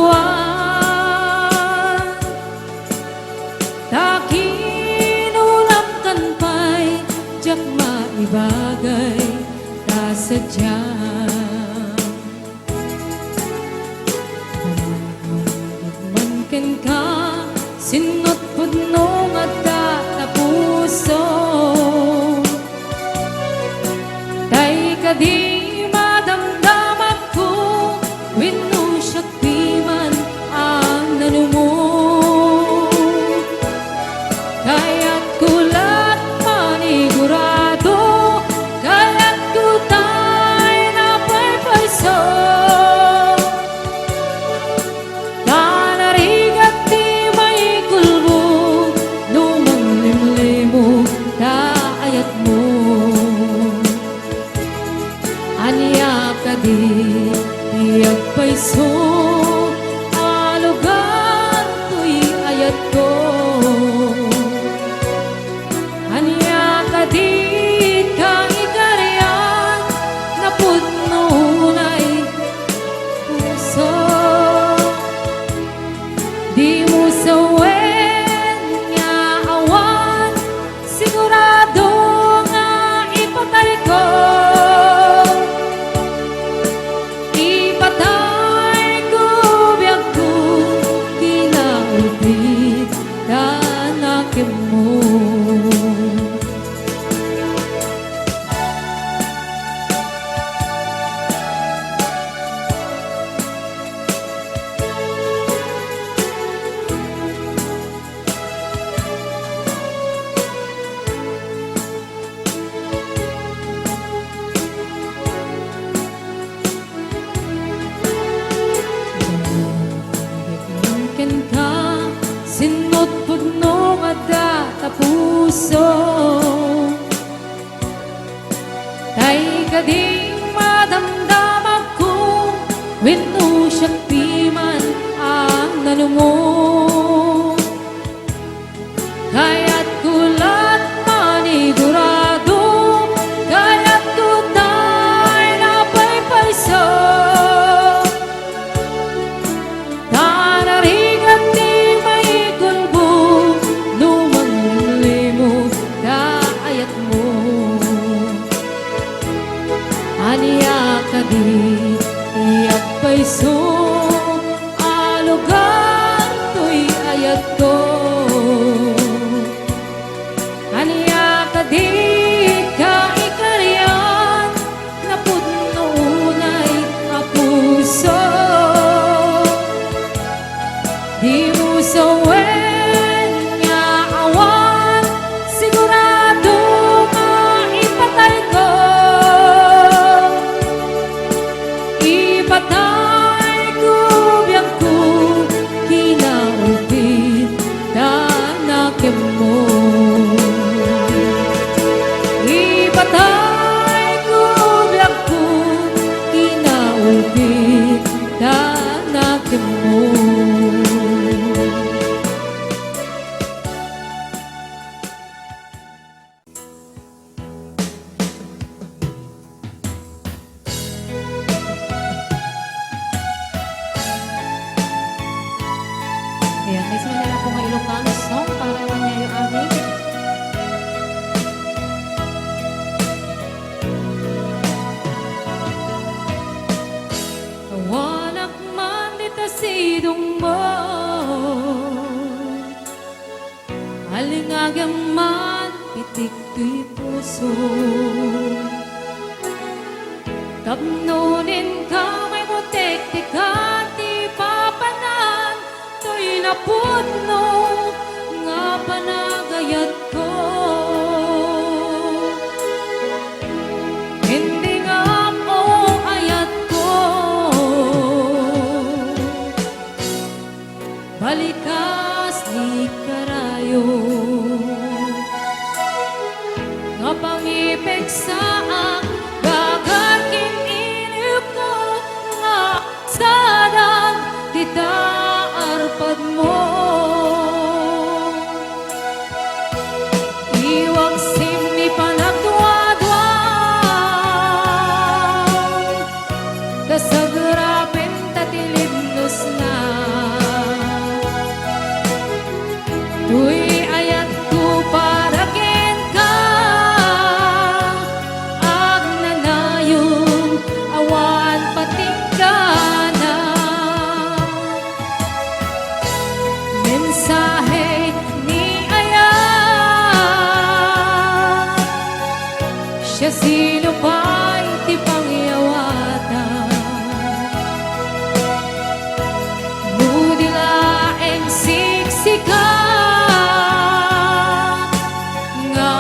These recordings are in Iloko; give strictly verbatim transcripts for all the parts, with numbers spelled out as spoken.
Awan, ta kinulamkan pay, diak maibagay ta sadiam. Bumangkit man kenka, sinno pudno nga adda ta puso. Tay kadi madamdamanko, wenno siak piman a nanumo. Kayatko la't manigurado, kayatko tay napaypayso. Ta narigat ti maikulbo no manglimlimo ta ayatmo. Ania kadi ti agpayso a lugar toy ayatko? Ania kadi ti ikarian, napudno unay puso? Dimo sawen nga awan sigurado nga ipatayko. Ipatayko biagko, kinaulpit ta nakemmo. Kenka, sinno pudno nga adda ta puso. Tay kadi madamdamanko, wenno siak piman a nanumo. Kayatko la't manigurado, kayatko tay napaypayso. Ta narigat ti maikulbo no manglimlimo ta ayatmo. Ania kadi ti agpayso a lugar toy ayatko? Ania kadi ti ikarian, napudno unay a puso? Dimo sawen nga awan sigurado nga ipatayko. Ipatayko biagko, kinaulpit ta nakemmo. Ipatayko biagko, kinaulpit ta nakemmo. Ayan, may sumali na po nga Ilocano song para kay Yayo Ami. Awanak man dita sidongmo. Alingagem man pitik toy puso. Tapno inka maibutek ti kati papanan toy napudno nga panagayatko. Indi nga ammo ayatko. Balikas ni karayo nga pangipigsaak, daga kin ineko nga sadan dita arpadmo. Sino pay ti pangyawatam? No di laeng siksika nga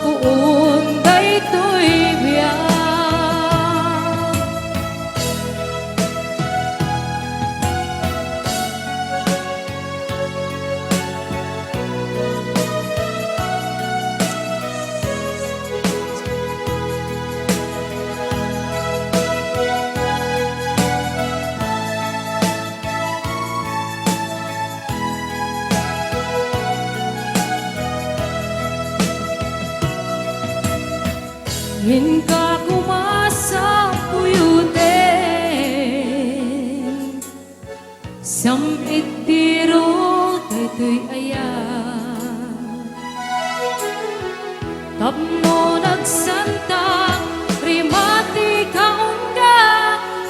puon daytoy biag. Inka koma sampuyoten, sam-ittiro daytoy ayat. Tapno nagsanta, rimati ka unga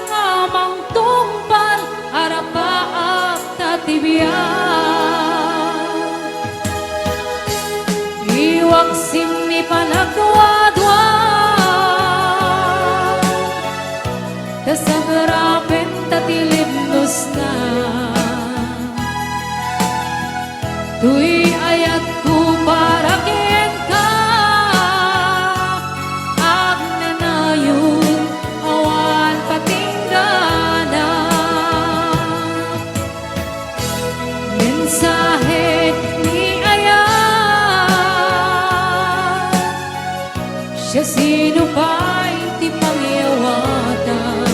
nga mangtungpal, arapaak ta ti biag. Iwak simmi panagduadua, ta sagrapen ta ti libnosna. Toy ayatko para kenka, agnanayon, awan patinggana. Mensahe ni ayat, siasino pay ti pangyawatam?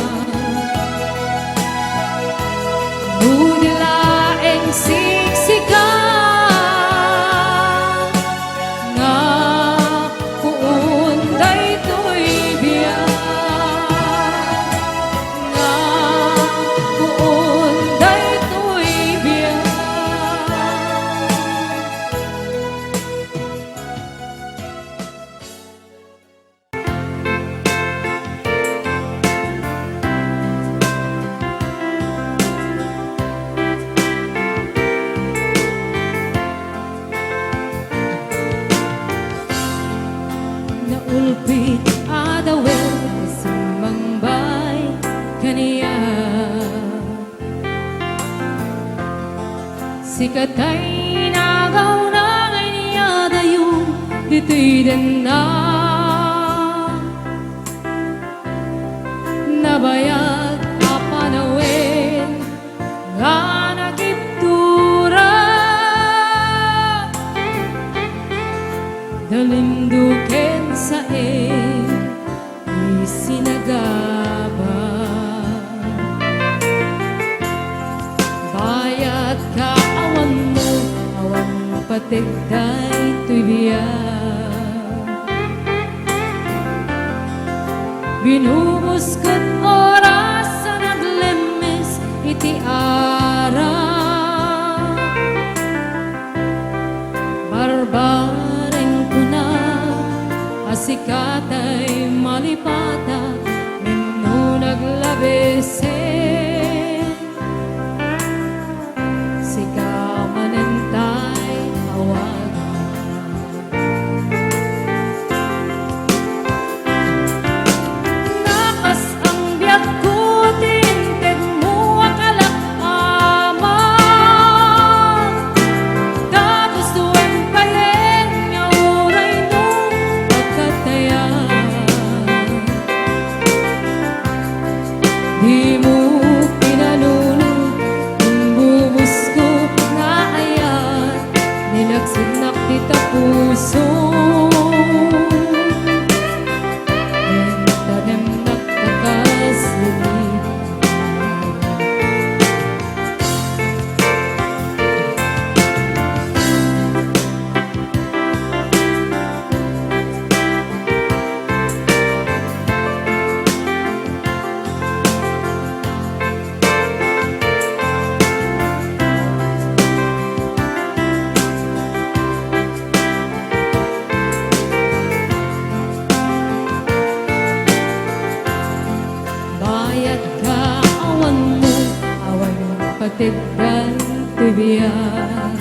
No di laeng siksika nga puon daytoy biag, nga puon daytoy biag. Naulpit a dawel, simmangbay kaniak. Sika tay nagauna nga inyadayo ditoy denna. Nabayag a panawen nga nagibtura, dalinduken saen ti sinagaba. Bayat ka awan mo, awan pateg daytoy biag. Binubos ket oras a naglemmes iti ara. Barbareng kuna a sika tay malipata, wenno naglabesen, sika manen tay awagan. Nakasang biagko ti integmo a kalak, Ama. Dagus wen payen nga uray no pagkatayan. Dimo pinanuno, imbubusko nga ayat, nilagsidnak ti tapuso. Intanemnak ta kas idi. Bayat ka awan mo, awan pateg daytoy biag.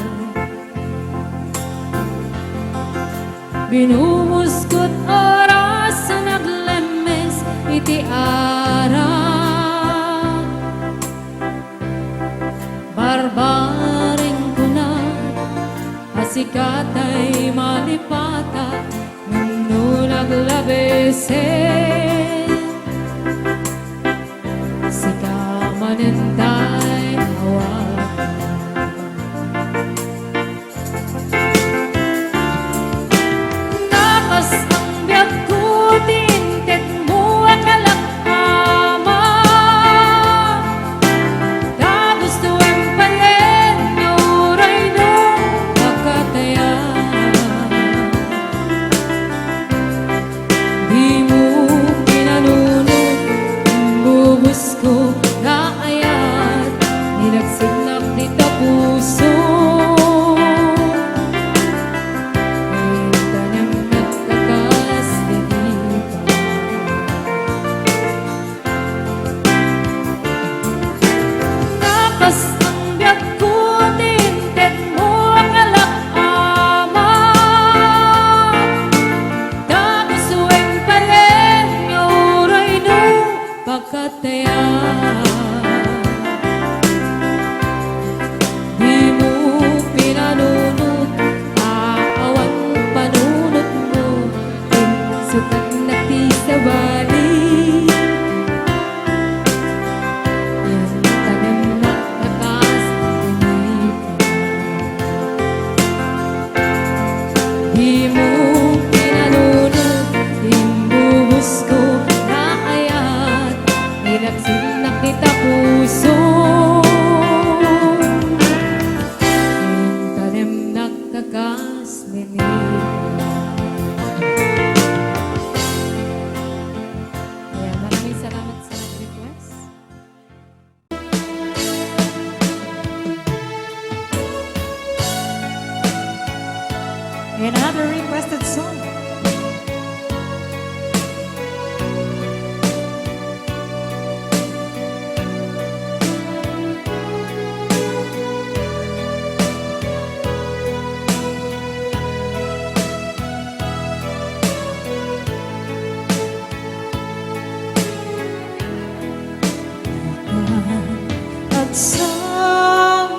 Binubos ket oras Sika manen tay awan. Nakasangbiagko ti intedmo a kalak, Ama. Dagus to ang palen nga uray no makatayan. Dimo pinanunot, imbubos ko nga ayat, nilagsinnak dita puso. Intanem nagkakas ti dipa. Nakasangbiagko ti intedmo a kalak, Ama. Dagus to ang palen nga uray no makatayan. Dimo pinanunot, awan panunotmo, insukannak ti sabali. Intanemnak a kas ti dipa. Dimo pinanunot, imbubos ko nga ayat, nilagsinnak dita puso. Intanemnak a kas ti dipa. Ayan, maraming salamat sa nag-request. Another requested song.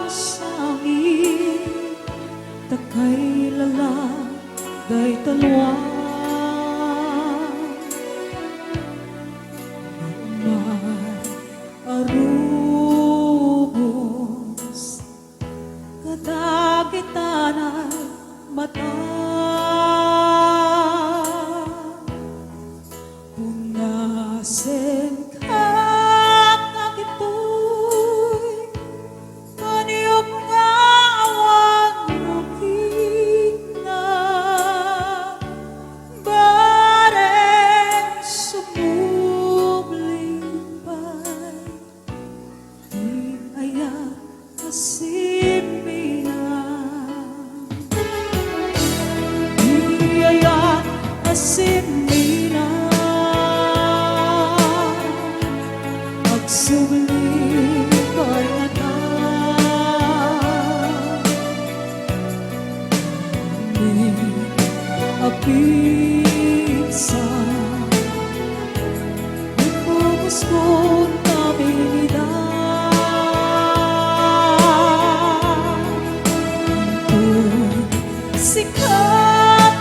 Agsamsami, ta kailala dayta luang. May arubos kadagita nay mata. Punasen ka dagitoy kaniok nga awan rukitna, bareng sumubli pay. Di ayat a simina. Di ayat a simina. Agsubli pay ngata. Amin a pinsan, ipupuskon amin ida. Inton sika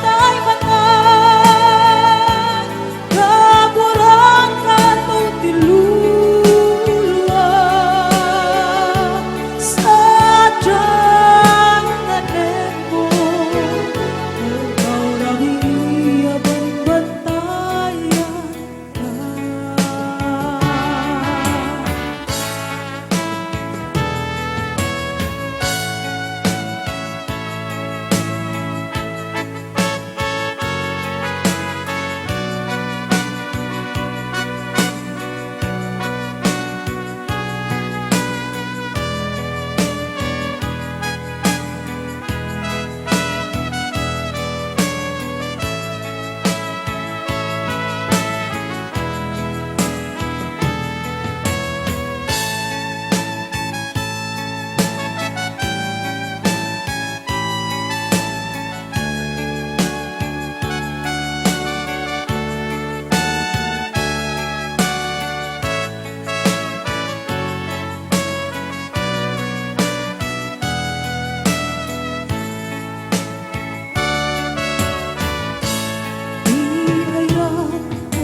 tay mata, kaburangan ti lua, sadyang tanemmo, ikaw rabii a banbantayan ka.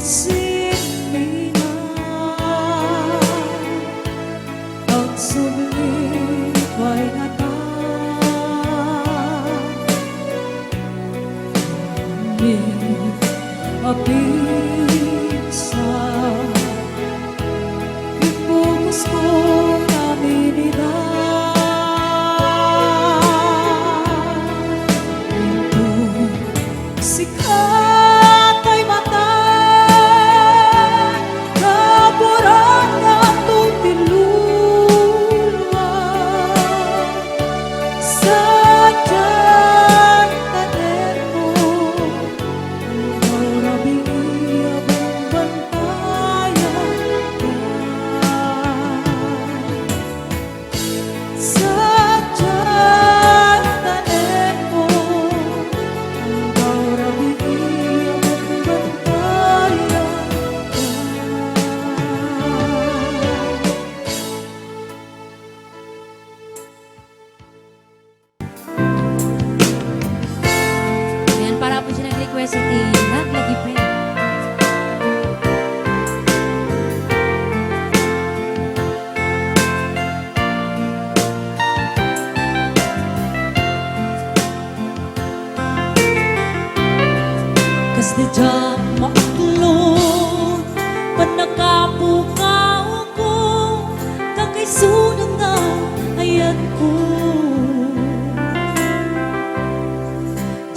Sinmina, agsubli pay ngata. Amin a pigsa, imbukosko amin ida. Inton sika tay mata, kaburan nga adtoy ti luluam. Sadiay tanem mo, aldaw rabii a bambantayan ka. Sadiay tanem mo, aldaw rabii a bambantayan ka. Ayan, para po siya nag-request iti naglagipen. Kas diak maaklod, pannakapukaw ko, kakaisuna nga ayatko.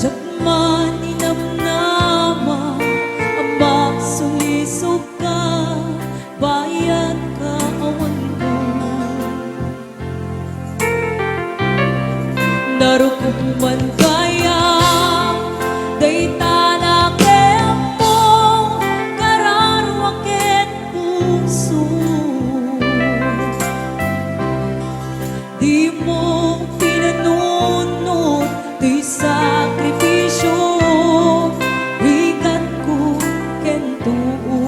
Diak man inamnama a masulisog ka, bayat ka awanko. Narukong man kaya dayta nakem mo, kararua ken puso. Dimo pinanunot ti sakripisio, rigatko ken too.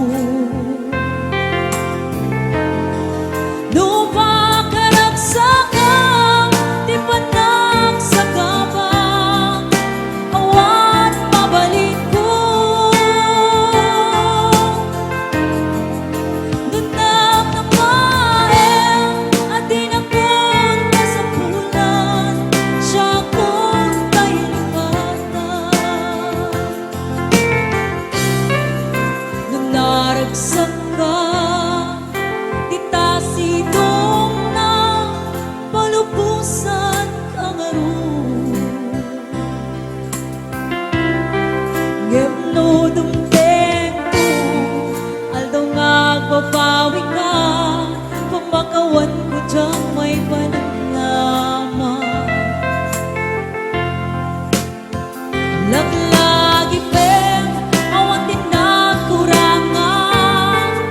No makaragsakak ti panagsagaba, awan mabalinko. Nunnak na babaen a dinakon kasapulan, siakon tay lipatan. Nunnak naragsak ka, dita sidongna, palubosan ka ngarud. Ngem no dumtengko, aldaw nga agbabawika, pamakawanko diak maipanamnama. Laglagipen, awan ti nakurangan,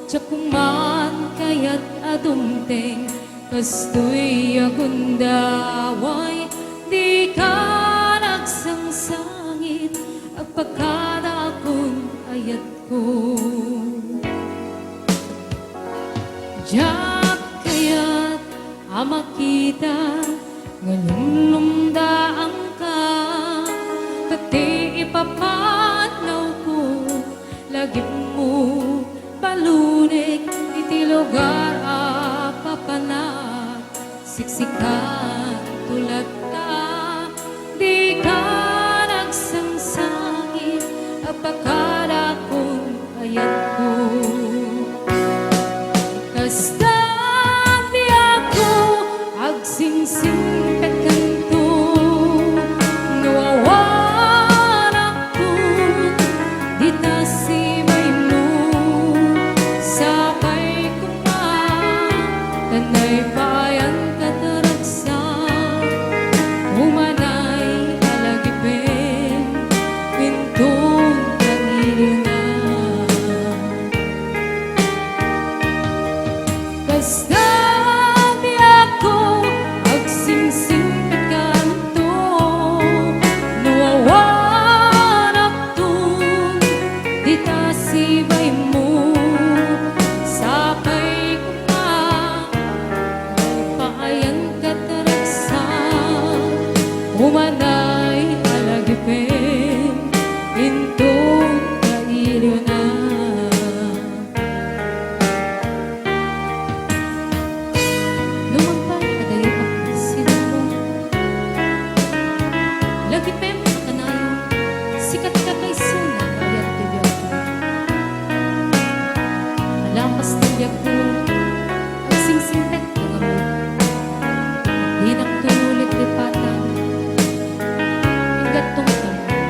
Diak man kayat a dumteng kastoy a gundaway, dika nagsangsangit, agpakadakon ayatko. Diak kayat a makita nga lumlumdaanka, ta ti ipapanawko, lagipmo balunek iti lugar a papanak. Siksikan to latta, dika nagsangsangit, agpakadakon ayatko. Kasta diakko agsingsingpet kanto, no awan dita sibaymo, sapay koma, ta naipayan kat ragsak, umanay a lagipen, inton kailina. Kasta diakko agsingsingpet kanto, no awan dita sibaymo, sapay koma, paayan kat ragsak, umanay a lagipen, inton kailina. No mangpay adayo a sinumong, lagipem a kanayon, sikatka kaisuna nga ayat ti biagko. Alapas ti biagko, agsingsingpet nga ngamut. Dinak tulo liplipatan, inggatong kami,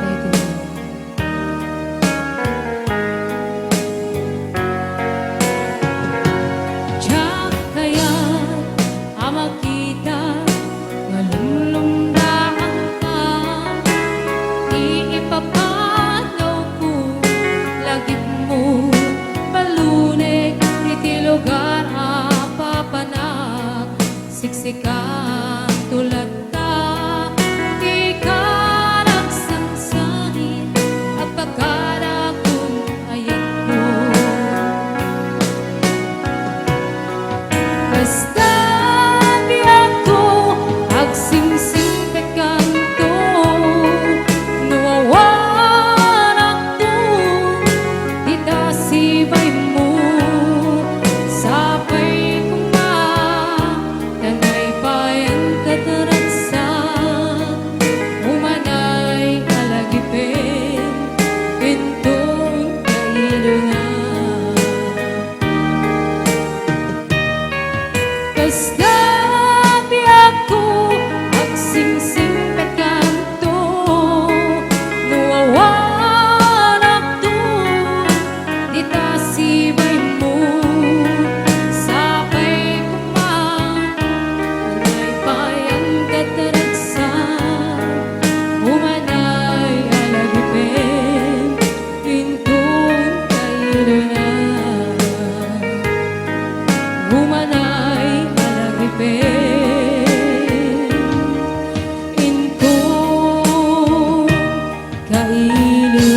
daytoy. Diak kayat a makita nga lumlumdaanka, ti ipapanawko, lagipmo balunek iti lugar a papanak. Siksikan to latta, dika nagsangsangit, agpakadakon ayatko. Kasta diakko agsingsingpet kanto, no awan dita sibaymo, sapay koma, ta naipayan kat ragsak, umanay a lagipen, inton kailina. Kasta diakko agsingsingpet kanto, no awan dita sibaymo, sapay koma, naipayan kat ragsak, umanay a lagipen, inton kailina. Umanay a lagipen, inton kailina.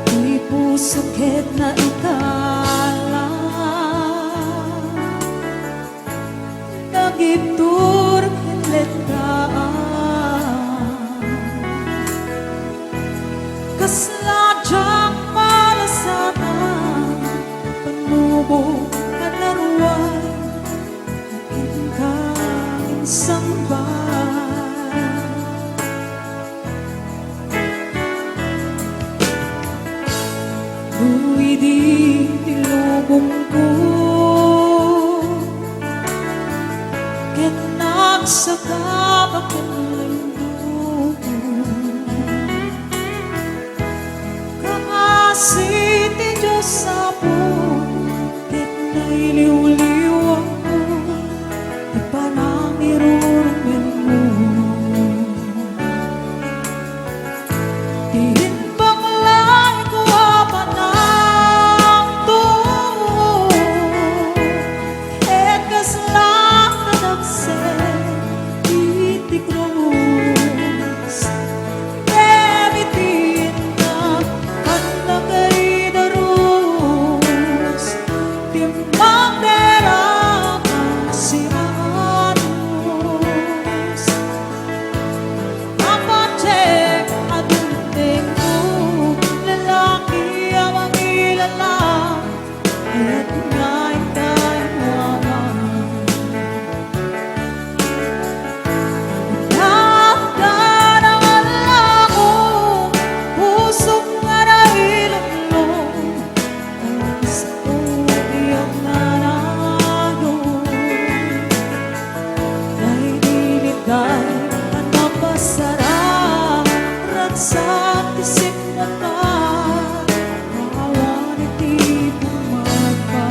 Ti puso ket naikala, nagibtur ken lettaan. Kasla diak malasatan, panubok a naruay, inka insangba. No ti lubongko, ket nagsagaba ken lindoko. Kaasi ti Dios, Apo, ket nailiwliwko ti panangirurumenmo. Ti imbaglayko a panangtulog, ket kasla kadagsen iti krus. Ngem iti innak, kannakaidarus, timmangder a kasianus. Apatek a dumtengko, lalaki a mangilala, ayat nga inkay, Ama. Dakdana nga lako, pusok nga nailumlom, Alas ko ti agnanayon, daydi ni kay a napasara, ragsak ti simmoka, awan iti pumagpa.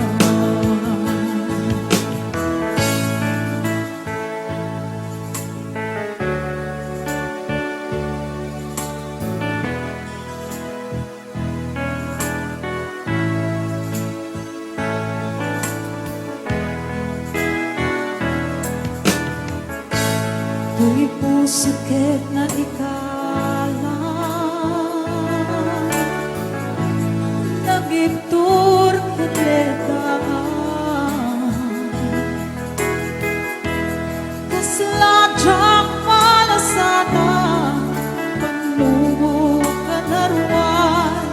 Toy pusok ket naikalang, nagibtur ket leddaan. Kasla diak malasatan, panlubok ken aruay,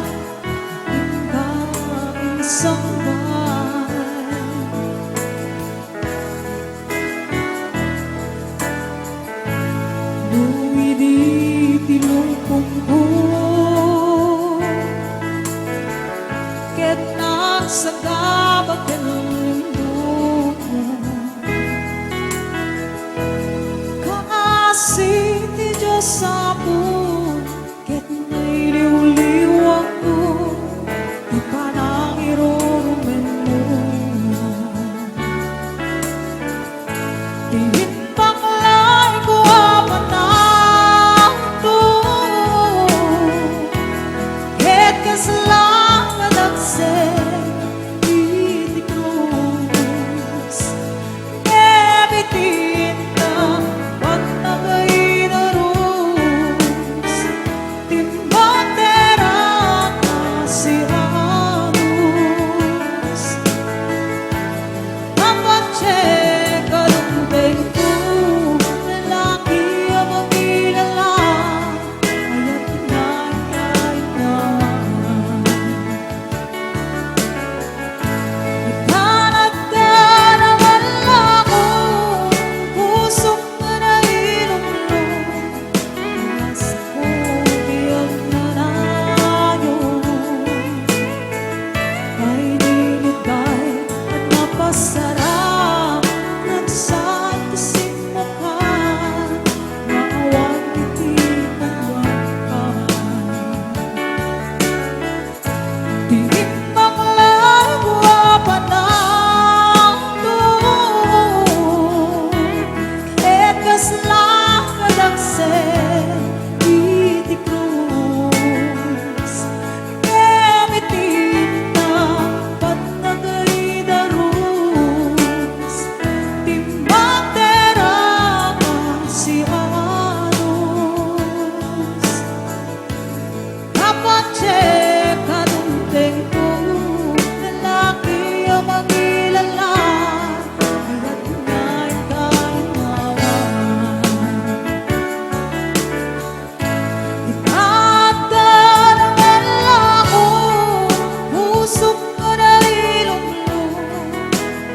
inka insangbaay. No idi ti lubongko, ket nagsagaba ken lindoko. Kaasi ti Dios, Apo, ket nailiwliwko ti panangirurumenmo. Ti imbaglayko a panangtulog, ket kasla kadagsen iti krus. Ngem iti innak, pannakaidarus, timmangder a kasianus. Apatek a dumtengko, lalaki a mangilala, ayat nga inkay, Ama. Ikanat ka naman lang, pusok nga nailumlom, alas ko ti agnanayon. Ay, di ni kay a napasara, ragsak ti simmoka, nga awan iti pumagpa. Ti imbaglayko a panangtulog, ket kasla kadagsen iti krus. Ngem iti innak, pannakaidarus, timmangder a kasianus. Apatek a dumtengko, lalaki a mangilala, ayat nga inkay, Ama. Ipadda na nga lako, pusok nga nailumlom,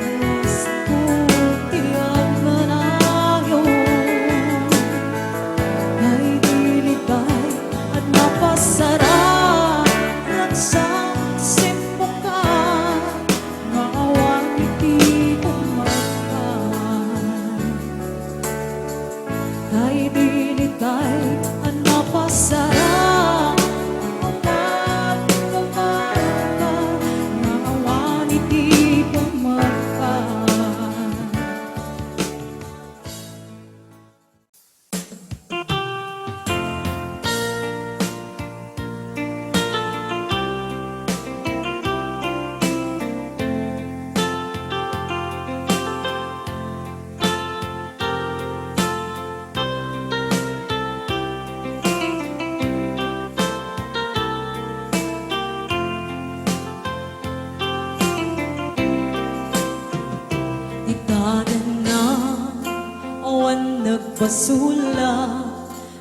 alas ko ti agnanayon. Ay, di ni kay a napasara, ragsak ti simmoka, Sula,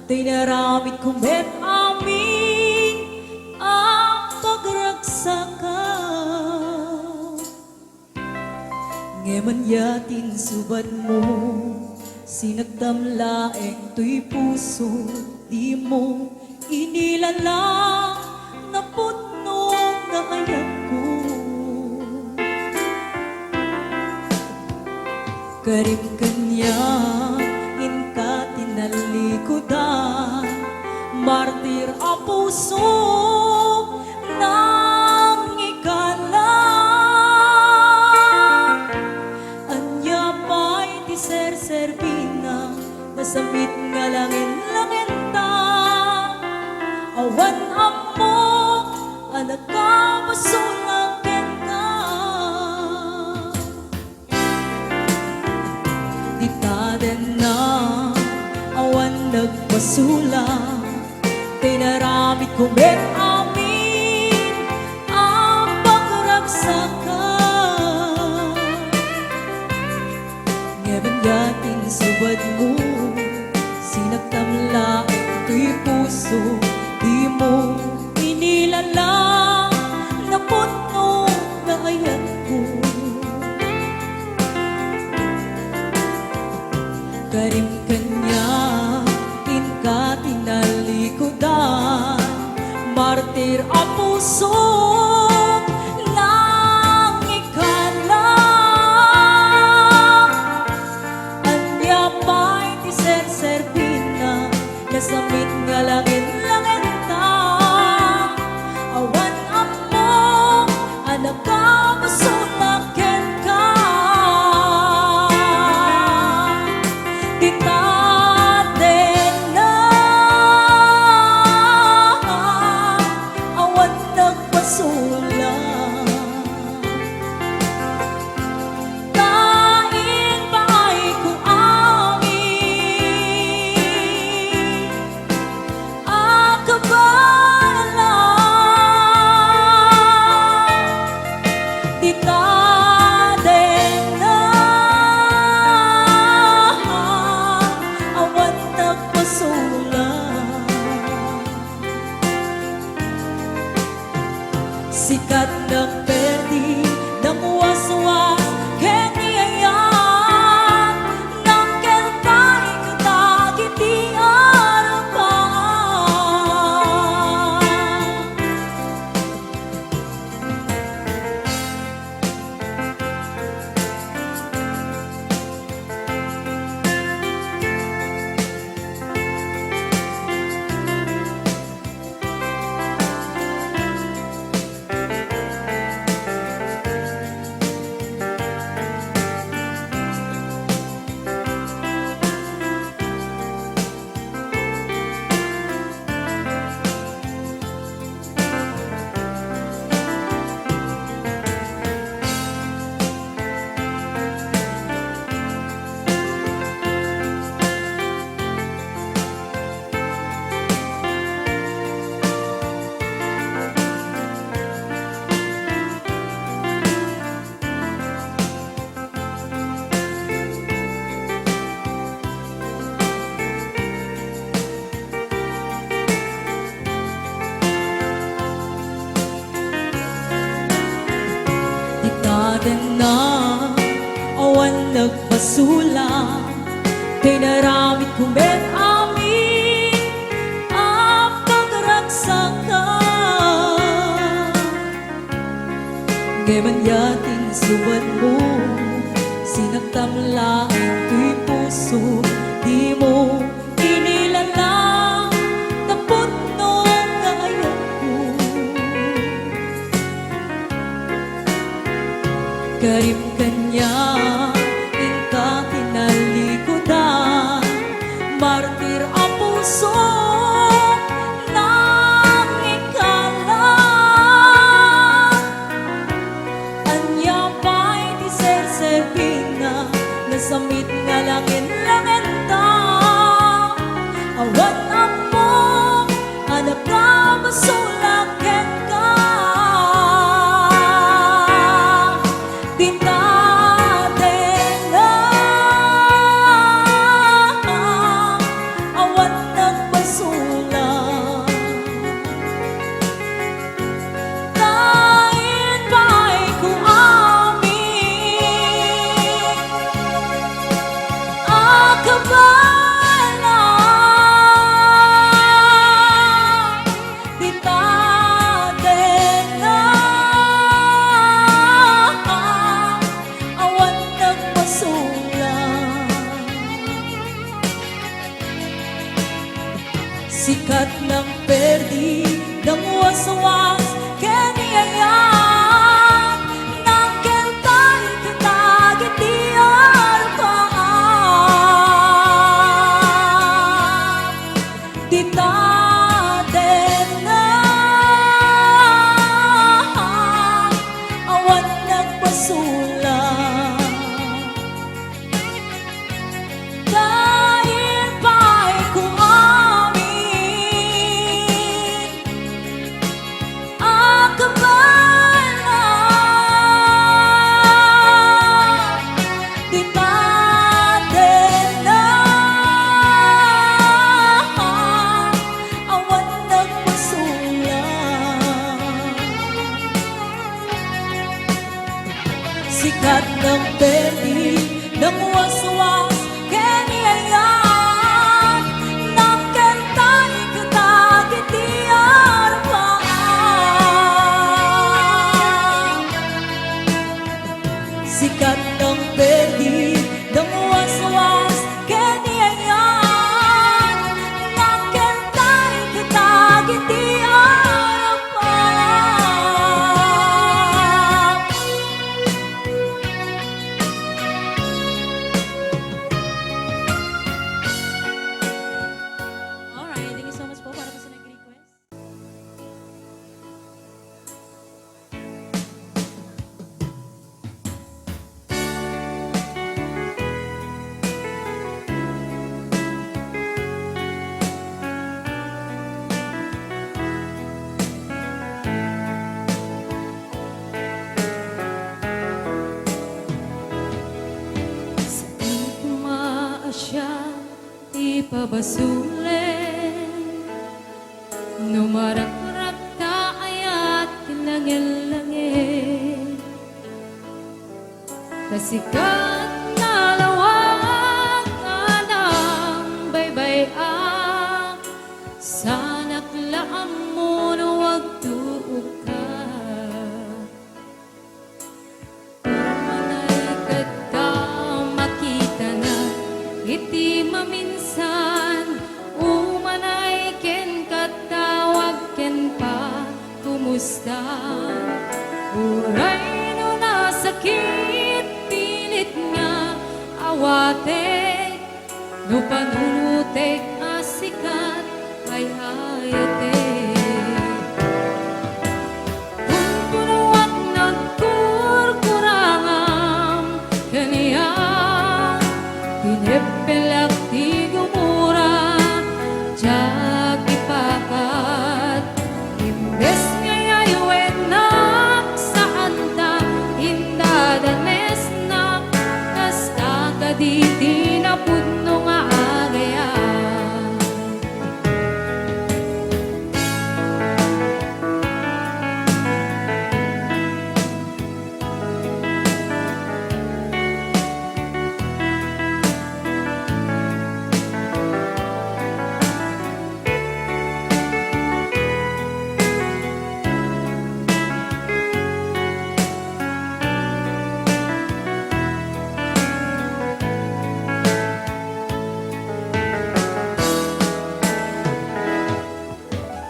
ta inaramidko met amin a pagragsakam. Ngem ania ti insubadmo? Sinagtam laeng toy puso, dimo inilalang napudno nga ayatko. Karim kaniak, inka ti nallikudan, martir a puso, nangikala. Ania pay ti serserbina, nasamit nga langin-langenta. Awan ammok a nakapasulak kenka. Dita denna, awan nagpasulak, ta inaramidko met amin a pagragsakam. Ngem ania ti insubadmo? Sinagtam laeng toy puso, dimo inilalang napudno nga ayatko. Karim kaniak, inka ti nallikudan, martir a puso, nangikala. Ania pay ti serserbina, nasamit nga langin-langenta. Awan ammok a nakapasulak kenka. Dita denna, awan nagpasulak. Ta impaayko amin a kabaelan. Dita denna, awan nagpasulak. Sika ti nagperdi, nangwaswas ken ni ayat, nangkelkay kadagiti arabak. Dita denna, awan nagpasulak, ta inaramidko met amin a pagragsakam. Ngem ania ti insubadmo? Sinagtam laeng toy puso, dimo inilalang tapno nga ayatko. Karim kaniak, inka ti nallikudan, martir a puso, nangikala. Ania pay ti serserbina, nasamit nga langin-langenta. Awan ammok a nakapasulak kenka. Dita Sikat nang perdi, nang waswas, ken ni ayan, nang kentay ket dagiti arpaan. Sikat nang perdi, nang waswas, ken ni ayan, nang kentay ket dagiti arpaan. Alright, thank you so much po para po sa nag-request. Saan koma a siak ti pabasolen no marakrakta ayat ken langellangel. Ta sikat nga lawag a nangbaybay-ak, saanak la ammo no agtuokka. Umanay ket ta makitanak iti maminsan, umanay ken ket tawag ken pa- Kumusta? Uray no nasakit, pilit nga awatek, no panunotek a sikat ay ayatek. Punpunoak nagkurkurangam, kaniak, tineppelak ti gumura, diak ipakat. Imbes nga yaywennak, saanta indadanesnak, kasta kadi ti napudno nga agayam.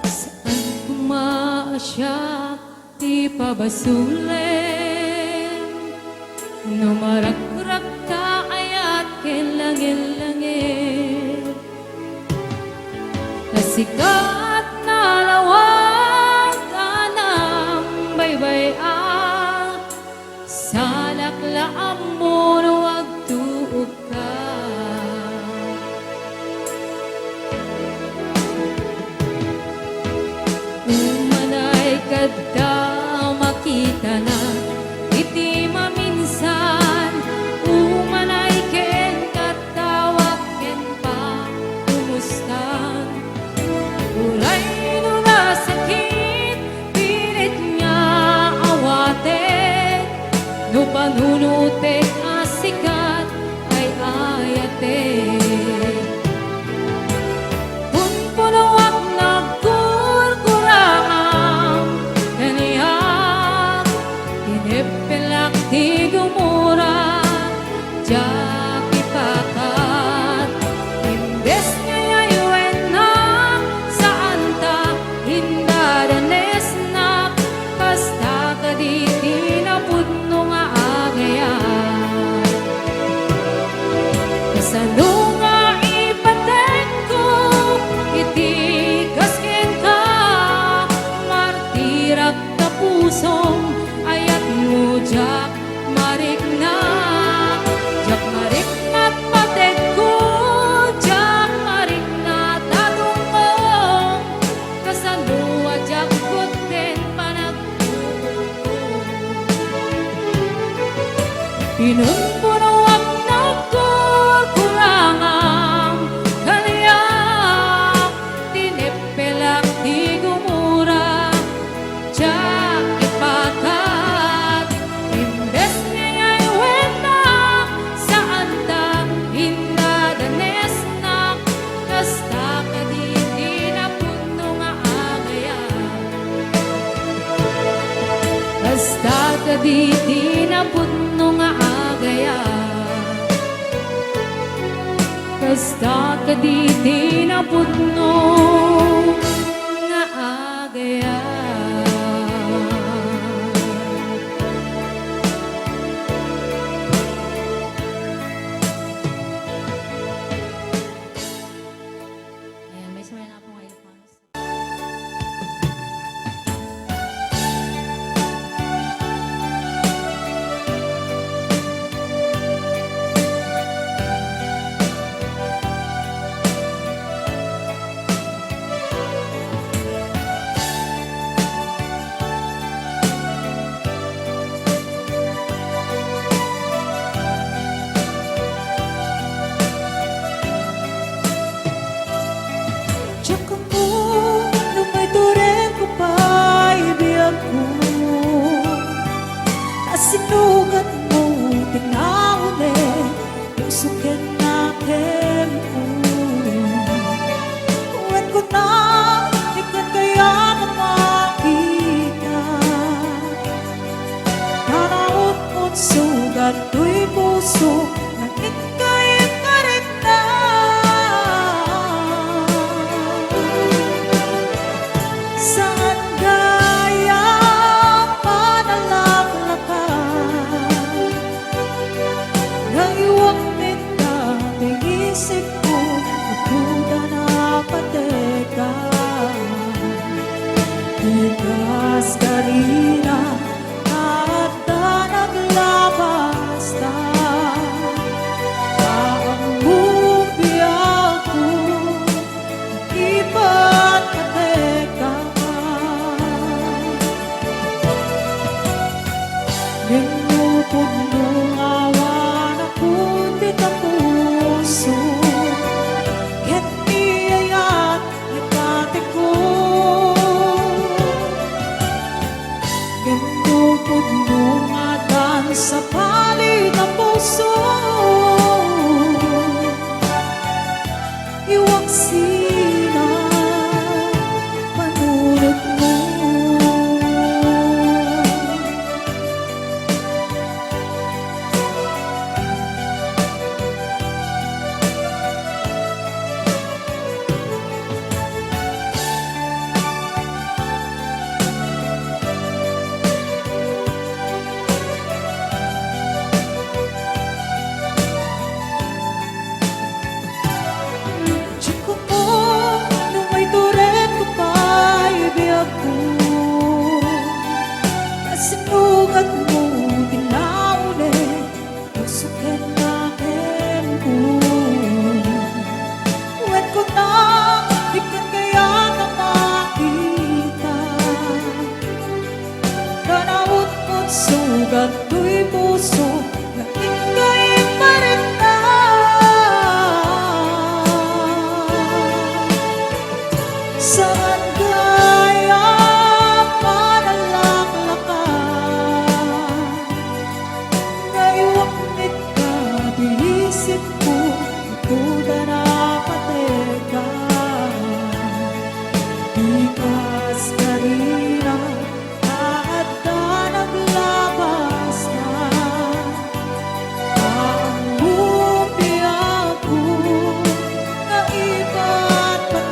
Saan koma a siak ti pabasolen no marakrakta ayat ken langellangel. Ta sikat nga lawag a nangbaybay-ak, saanak la ammo no agtuokka. Umanay ket ta makitanak iti maminsan, umanay ken ket tawag ken pa kumustan. Uray no nasakit, pilit nga awatek, no panunotek a sikat ay ayatek. Punpunoak nagkurkurangam, kaniak, tineppelak ti gumura, diak ipakat. Imbes nga yaywennak, saanta indadanesnak, kasta kadi ti napudno nga agayam. Kasano nga ipatekko iti kas kenka, martirak ta pusom, ayatmo diak marikna. Diak marikna patekko, diak marikna tadungko. Kasano a diak gutten panagtuokko? Pinunpunoak nagkurkurangam, kaniak, tineppelak ti gumura, diak ipakat. Imbes nga Kadi ti napudno nga agayam. Kasta kadi ti napudno nga agayam. Ayan, may sumaya na po ngayon. Diak ammo no maituredko pay biagko. Ta sinugatmo ti nauli, puso ken nakemko. Wen kuna, dikan kayat a makita. Nanautmo sugat toy puso, nga inkay parikna. Saan gayam manalaklaka, nga iwak met ka ti isipko, kuda napateka. Ti kas karina, adda naglabasta, ammo biagko, ipatpateka. Ngem no pudno nga awan a kun ti tapuso, ket iyayat ti pateko. Ngem no pudno nga addan sabali nga puso, iwaksina panunotmo. Diak ammo no maituredko pay biagko. Ta sinugatmo ti nauli, puso ken nakemko. Wen kuna, dikan kayat a makita. Nanautmo sugat toy puso, nga inkay parikna. Saan gayam manalaklaka, nga iwak met ka ti isipko, kuda napateka. Ti kas karina, adda naglabasta, ammo biagko nga ipatpateka.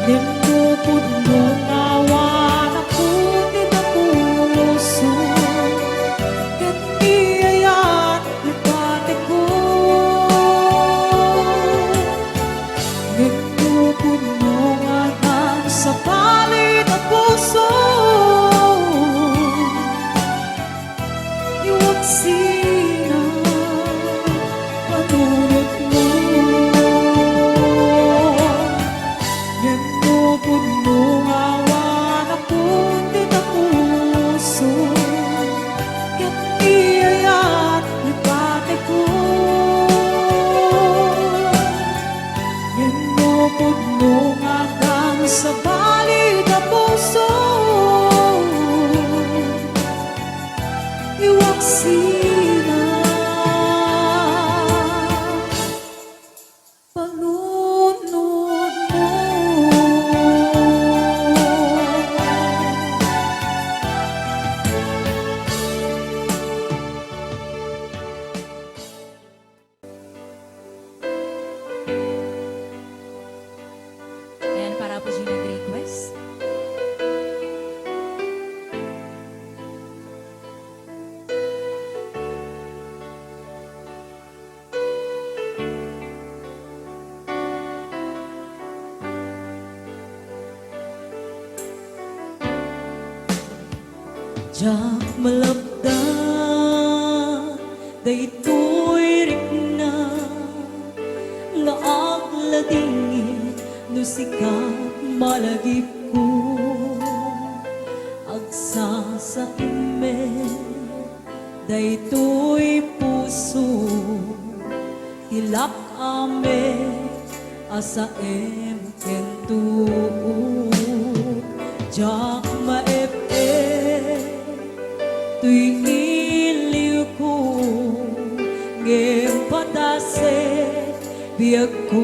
Ngem no pudno nga awan a kun ti tapuso, ket iyayat ti pateko. Ngem no pudno nga addan sabali nga puso, iwaksina panunotmo. Ngem no pudno nga awan a kun ti tapuso, ket iyayat ti pateko. Ngem no pudno Sino nag-request? Diak malapdan daytoy rikna nga agladingit no sika malagipko. Agsasaimmet daytoy puso, ti lak-am a saem ken tuok. Diak maep-ep toy iliwko, ngem padaset biagko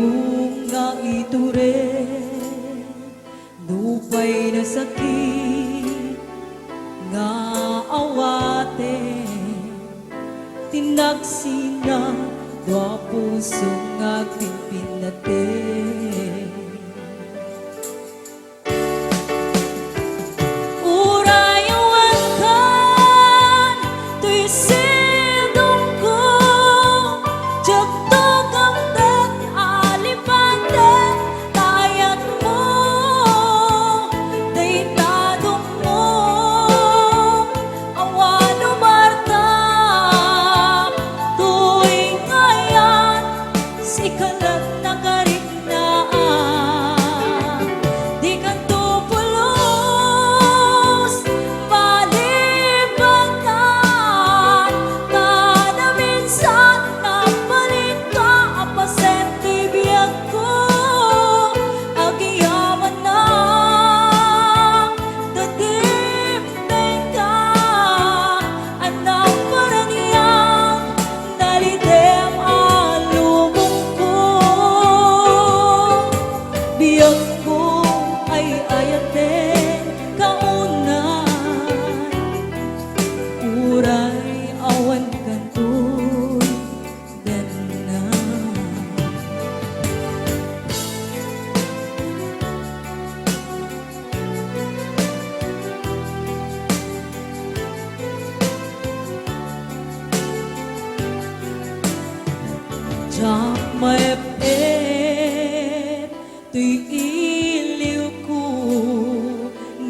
nga iturek. Nupay nasakit nga awaten, tinagsina dua puso nga agpinpinnaten. Uray awan kan toy sidongko, diak tugamden a lipaten ta ayatmo, dayta dukmo, awan umarta, toy ngayan, sika la ti nakariknaan. Dikanto pulos malipatan, kada minsan nagbalinka a pasen ti biagko. Agyamanak, dadimdengka, a nagparaniag, nalidem a lubongko. Biagko ay ayaten kaunay, uray awan kantoy denna. Diak maep-ep toy iliwko,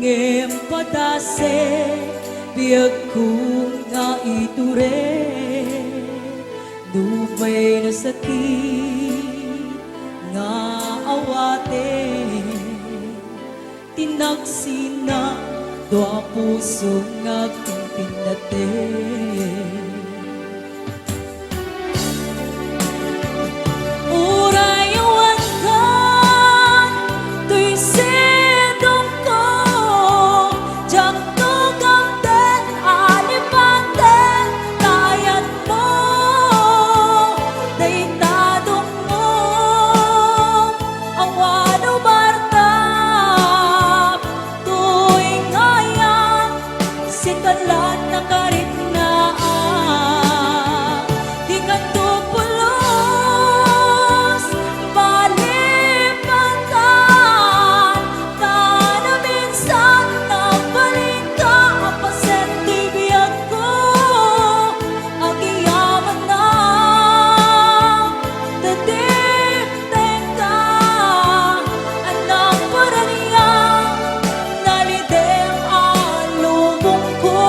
ngem padaset biagko nga iturek. Nupay nasakit nga awaten, tinagsina dua puso nga agpinpinnaten. Uray awan kan toy sidongko, diak tugamden a lipaten ta ayatmo, dayta dukmo, awan umarta, toy ngayan, sika la ti nakariknaan. Dikanto pulos malipatan, kada minsan nagbalinka a pasen ti biagko. Agyamanak, dadimdengka, a nagparaniag, nalidem a lubongko.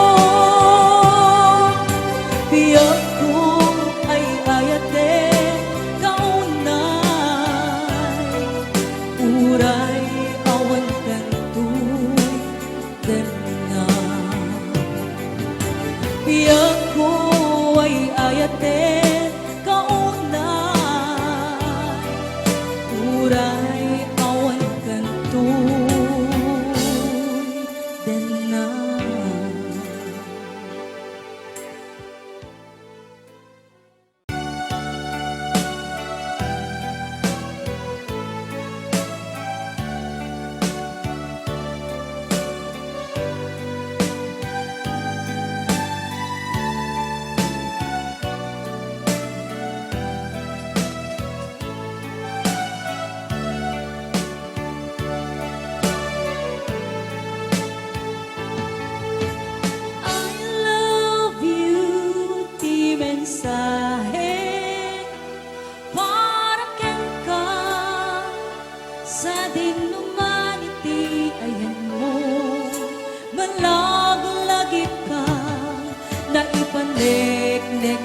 Biagko ay ayaten kaunay, uray awan kantoy denna. Biagko ay ayaten kaunay, uray awan kantoy denna. Numan iti ayanmo, malaglagipka, naipaneknek